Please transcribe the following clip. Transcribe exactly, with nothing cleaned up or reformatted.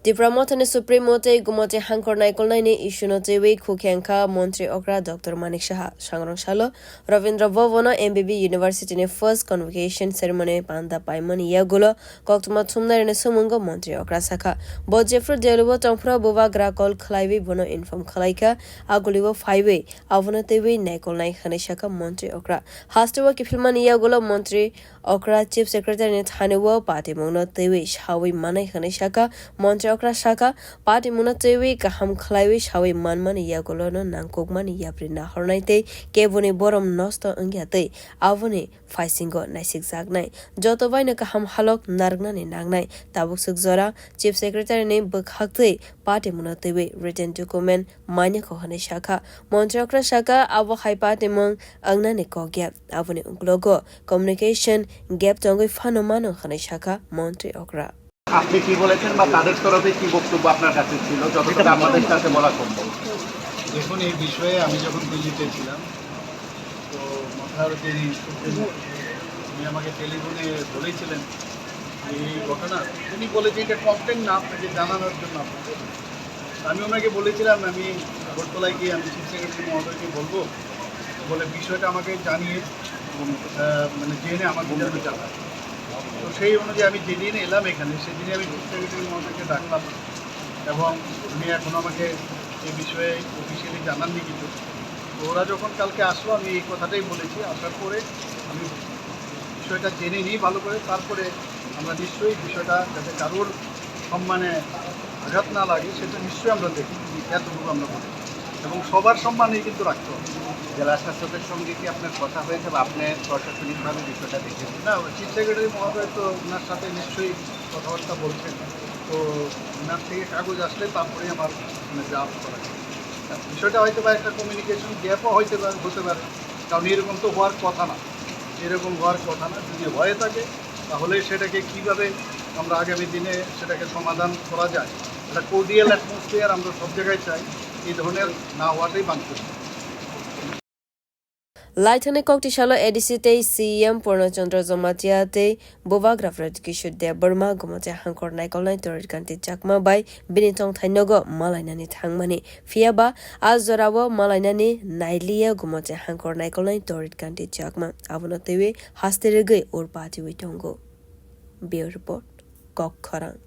Tipra Mothani Supremo tei Gumoti Hangkor naikolnaini issue no twiwi khukhe wngkha Montri okra Doctor Manik Saha. Sangrong salo Rabindra Bhavan o M B B University ni first convocation ceremony panda paimani yagulo koktwma thumnairokni swmwngo Montri okra sakha. Bo jephru Delhi o tongphuru bubagra call khlaiwi bono inform khlaikha, agulio phaiwi abono twiwi naikolnai hwnwi sakha Montri okra. Hasteo kiphilmani yagulo Montri okra Chief Secretary ni thani o patimungno twiwi sawi manai hwnwi sakha. Montri okra sakha, patimungno twiwi kaham khlaiwi sawi manmani yagulono nangkukmani yapri nahornai tei keboni borom nosto wngya tei aboni phaisingo naisikjaknai. Joto baino kaham halok narwknani nangnai. Tabuk swk jora Chief Secretary ni bwkhak twi patimungno twiwi written document manya kho hwnwi sakha. Montri okra sakha, abo hai patimung wngnani kok ya. Aboni uklogo communication gap tongwi phano mano hwnwi sakha Montri okra. আপনি কি বলেছেন বা তাদের তরফে কি বক্তব্য আপনার কাছে ছিল, যতটুকু আমাদের সাথে বলা সম্ভব? দেখুন, এই বিষয়ে আমি যখন দিল্লিতে ছিলাম, তো মথার যিনি সুপ্রিম, উনি আমাকে টেলিফোনে বলেছিলেন যে এই ঘটনা, উনি বলে যে এটা কমপ্লেন না, আপনাকে জানানোর জন্য আপনাকে। আমি ওনাকে বলেছিলাম, আমি আগরতলায় গিয়ে আমি চিফ সেক্রেটারি মহোদয়কে বলবো, বলে বিষয়টা আমাকে জানিয়ে এবং, আহ, মানে জেনে আমাকে যেন জানায়। তো সেই অনুযায়ী আমি যেদিন এলাম এখানে, সেদিনই আমি চিফ সেক্রেটারি মহোদয়কে ডাকলাম এবং উনি এখন আমাকে এ বিষয়ে অফিসিয়ালি জানাননি কিছু। তো ওরা যখন কালকে আসলো, আমি এই কথাটাই বলেছি। আসার পরে আমি বিষয়টা জেনে নিই ভালো করে, তারপরে আমরা নিশ্চয়ই বিষয়টা যাতে কারোর সম্মানে আঘাত না লাগে, সেটা নিশ্চয়ই আমরা দেখি, এতটুকু আমরা বলি। এবং সবার সম্মানই কিন্তু রাখতে হবে। জেলা শাসকের সঙ্গে কি আপনার কথা হয়েছে বা আপনি প্রশাসনিকভাবে বিষয়টা দেখেছেন? না, চিফ সেক্রেটারি মহোদয় তো ওনার সাথে নিশ্চয়ই কথাবার্তা বলছেন। তো ওনার থেকে কাগজ আসলে তারপরেই আমার, মানে, ড্রাফট করা যাবে। বিষয়টা হয়তো বা একটা কমিউনিকেশন গ্যাপও হয়তো বা হতে পারে, কারণ এরকম তো হওয়ার কথা না, এরকম হওয়ার কথা না। যদি হয়ে থাকে, তাহলে সেটাকে কিভাবে আমরা আগামী দিনে সেটাকে সমাধান করা যায়, একটা কোর্ডিয়াল অ্যাটমসফিয়ার আমরা সব জায়গায় চাই, এই ধরনের না হওয়াটাই বাঞ্ছনীয়। Laithani kokti salo A D C tei C E M Purna Chandra Jamatia tei Bubagra Pradyut Kishore Debbarma Gumoti Hangkor naikolnai Torit Kanti Chakma bai bini tongthai nogo malainani thangmani. Phiya ba a jorao malainani nailiya Gumoti Hangkor naikolnai Torit Kanti Chakma. Abono twiwi haste rwgwi ur patiwi tongo. Bureau Report, Kok Khorang.